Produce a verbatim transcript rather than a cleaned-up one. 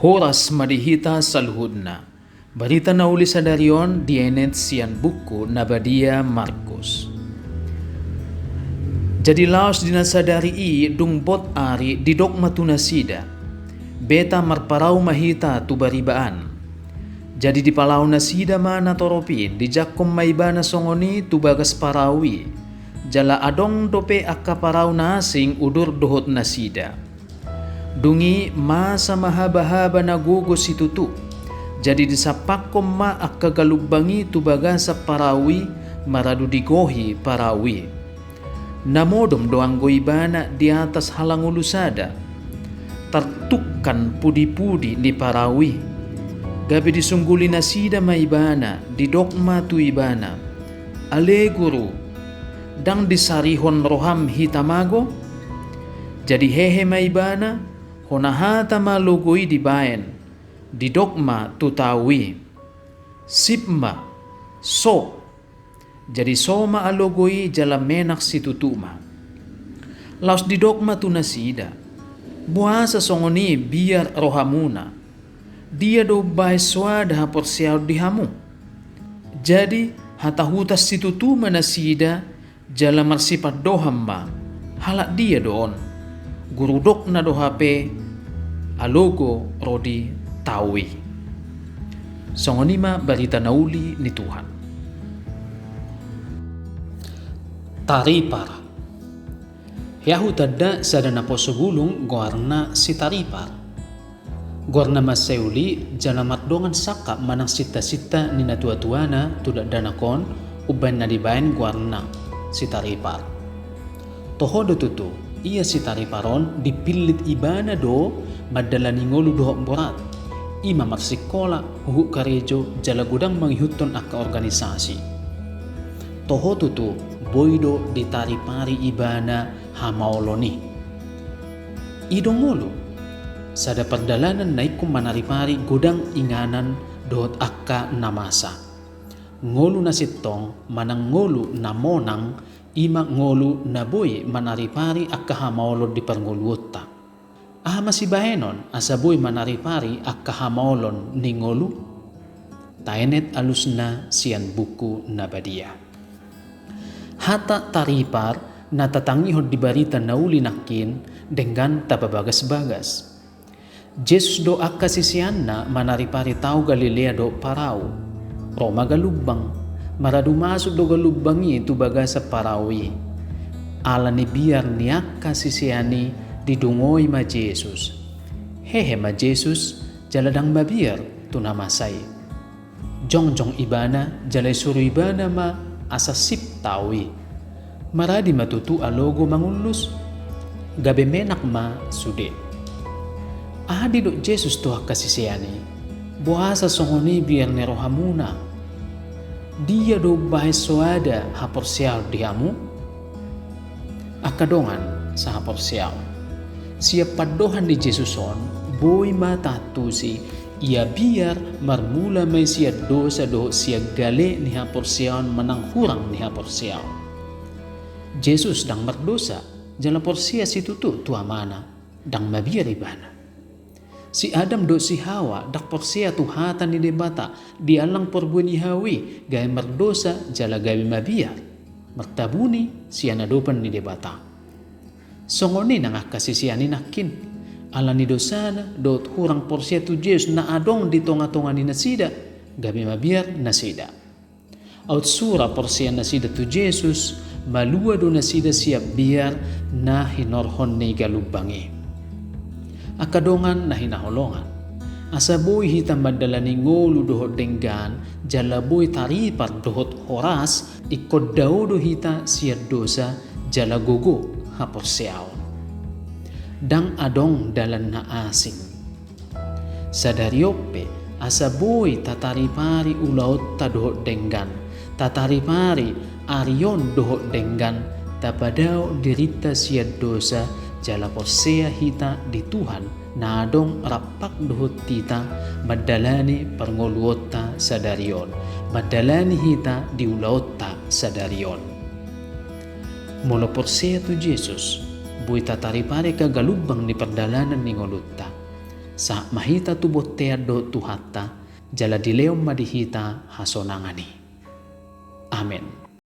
Horas ma di hita saluhutna. Barita na uli sadari on dienet sian buku na badia Markus. Jadi laos di na sadari i dung bot ari didok ma tu nasida: Beta marparau ma hita tu bariba an. Jadi dipalao nasida ma natorop i, dijangkon ma ibana songon i tu bagas parau i. Jala adong dope angka parau na asing udur dohot nasida. Dung i masa ma habahaba na gogo situtu. Jadi disampakkon ma angka galumbang i tu bagasan parau i, maradu digohi parau i. Na modom do anggo ibana di atas halangulu sada, tartungkan pudipudi ni parau i. Gabe disungguli nasida ma ibana, didok ma tu ibana: Ale Guru, ndang disarihon roham hita mago? Jadi hehe ma ibana, hona hata ma logo i dibaen, didok ma tu tau i: Sip ma, so. Jadi so ma alogo i jala menak situtu ma. Laos didok ma tu nasida: Boasa songon i biar rohamuna? Dia do umbahen soada haporseaon di hamu? Jadi hatahutan situtu ma nasida, jala marsipandohan ma: Halak dia do on? Guru dokna do hape, alogo ro di tau i. Songon i ma barita na uli ni Tuhan. Taripar. Hea hutanda sada naposo bulung goarna si Taripar. Goarna mansai uli jala mardongan sangkap manang sintasinta ni natuatuana tu dakdanak on, umbahen na dibaen goarna si Taripar. Toho do tutu, ia si Taripar on dipillit ibana do mandalani ngolu dohot borat. I ma marsingkola, huhut karejo, jala godang mangihuthon angka organisasi. Toho tutu, boi do ditaripari ibana hamaolon i. I do ngolu, sada pardalanan na ingkon manaripari godang inganan dohot angka na masa. Ngolu na sintong manang ngolu na monang, i ma ngolu na boi manaripari angka hamaolon di parngoluonta. Aha ma sibahenon asa boi manaripari angka hamaolon ni ngolu? Taenet alusna sian buku na badia. Hata taripar na tatangihon di barita na uli nangkin denggan tapabagasbagas. Jesus dohot angka siseanna manaripari tao Galilea dohot parau. Ro ma galumbang. Maradu masuk do galumbang i tu bagasan parau i. Ala ni biar ni angka sisean i, didungoi ma Jesus. Hehe ma Jesus, jala ndang mabiar tu na masa i. Jongjong ibana jala isuru ibana ma asa sip tao i. Maradi ma tutu alogo mangullus, gabe menak ma sude. Aha didok Jesus tu angka sisean i? Boasa songon i biar ni rohamuna? Dia do umbahen soada haporseaon di hamu? Angka dongan sahaporseaon, sian pandohan ni Jesus on boi ma taantusi, ia biar marmula ma i sian dosa dohot sian gale ni haporseaon manang hurang ni haporseaon. Jesus ndang mardosa, jala porsea situtu tu Amana, ndang mabiar ibana. Si Adam dohot si Hawa ndang porsea tu hata ni Debata, diallang parbue ni hau i, gabe mardosa jala gabe mabiar, martabuni sian adopan ni Debata. Songon i nang angka sisean i nangkin, ala ni dosana dohot hurang porsea tu Jesus na adong di tongatonga ni nasida, gabe mabiar nasida. Aut sura porsea nasida tu Jesus, malua do nasida sian biar na hinorhon ni galumbang i. Angka dongan na hinaholongan, asa boi hita mandalani ngolu dohot denggan, jala boi taripar dohot horas, ingkon dao do hita sian dosa jala gogo haporseaon. Ndang adong dalan na asing. Sadari on pe, asa boi tataripari ulaonta dohot denggan, tataripari ari on dohot denggan, tapadao dirinta sian dosa, jala porsea hita di Tuhan na adong rampak dohot hita, mandalani parngoluonta sadari on, mandalani hita di ulaonta sadari on. Molo porsea tu Jesus, boi tataripari angka galumbang ni pardalanan ni ngolunta. Sahat ma hita tu bontean dohot Tuhanta, jala dilehon ma di hita hasonangan i. Amen.